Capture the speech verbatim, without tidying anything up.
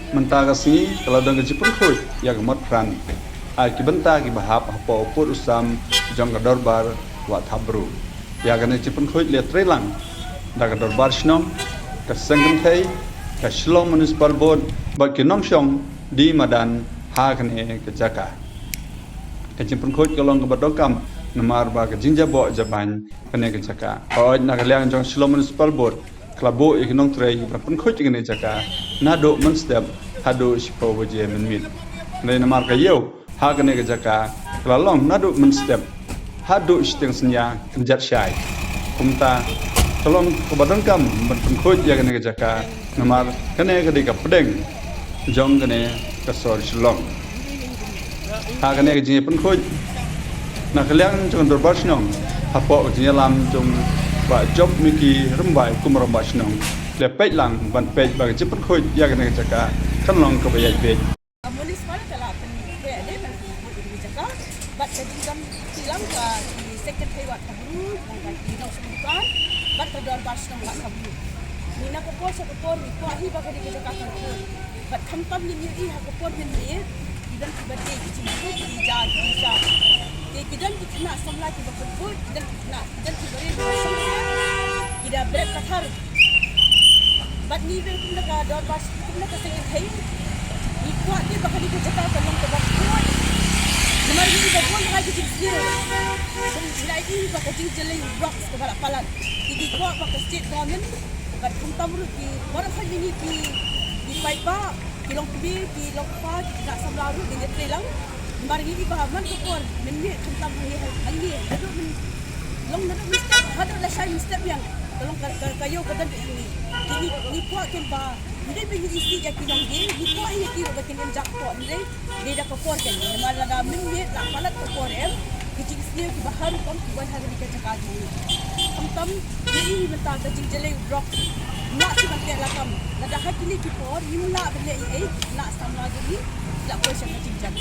Mynta ka sngi ka la don ka jingpynkhuid ïa ka mot pran ha ki bynta kiba hap hapoh u pud u sam jong ka dorbar Wah Thapbru. Ïa kane ka jingpynkhuid la trei lang da ka dorbar shnong, ka seng kynthei, ka Shillong Municipal Board bad ki nongshong die madan ha kane ka jaka. Ka jingpynkhuid ka long kaba donkam namar ba ka jingjaboh jabain kane ka jaka. Hooid, na ka liang jong Shillong Municipal Board ka la buh ïa ki nongtrei ban pynkhuid ïa kane ka jaka naduh mynstep haduh shiphew baje mynmiet. Hynrei namar ka ïew ha kane ka jaka ka la long naduh mynstep haduh shiteng synñia kynjat shai. Kumta ka long kaba donkam ban pynkhuid ïa kane ka jaka namar kane ka dei ka pdeng jong kane ka sor Shillong. Ha kane ka jingpynkhuid na ka liang jong ka dorbar shnong hapoh ka jingïalam jong Bah Job Miki Rymbai kum u rangbah shnong, la peit lang ban peit ba ka jingpynkhuid ïa kane ka jaka kan long kaba ïaid beit. Municipal ka la pynbeit dei ban pynbeit ïa ka jaka bad ka jingdon ti lang ka ki secretary Wah Thapbru, bad ki nongshong dukan bad ka dorbar shnong Wah Thapbru. Ngi na ka por sha ka por ngi kwah hi ba ka dei ka jaka kan khuid. Bad khamtam ngin ïohi ha ka por mynmiet ki don kiba dei ki jingkhuid ki ja ki ja. Ki, ki don ki khynnah samla kiba khuid, ki don ki khynnah, ki don kiba ri kiba samla, ki da bret pathar. Bad ngi ruh kum na ka dorbar, kum na ka seng kynthei, ngi kwah te ba kane ka jaka ka long kaba khuid. Namar ngi da bun ha ki jingsniew. Kum ngi la ïohi ba ka jingjyllei rocks kaba la palat. Te ngi kwah ba ka state government bad khamtam ruh ki baroh sawdong ngi ki, ki paidbah, ki longkmie, ki longkpa, ki khynnah samla ruh kin ïatrei lang. Namar ngi ïohi ba man ka por mynmiet khamtam hangne, hangne naduh myn, long naduh mynstep haduh lashai mynstep biang ka long ka, ka, ka ïew ka don hangne. Te ngi, ngi kwah ken ba ngi dei ba ngi isih ïa ki nongdie, ngi kwah ïa ki ruh ba kin im jakpoh, hynrei dei da ka por ken. Namar lada mynmiet la palat ka por em, ki jingsniew kiba har rukom ki wan ha kane ka jaka jong ngi. Khamtam ngi ïohi mynta ka jingjyllei rocks. Ym lah shuh ban teh lakam. Lada ha kine ki por ngim lah ban leh ei ei, khynnah samla jong ngi ki la poi sha ka jingjam.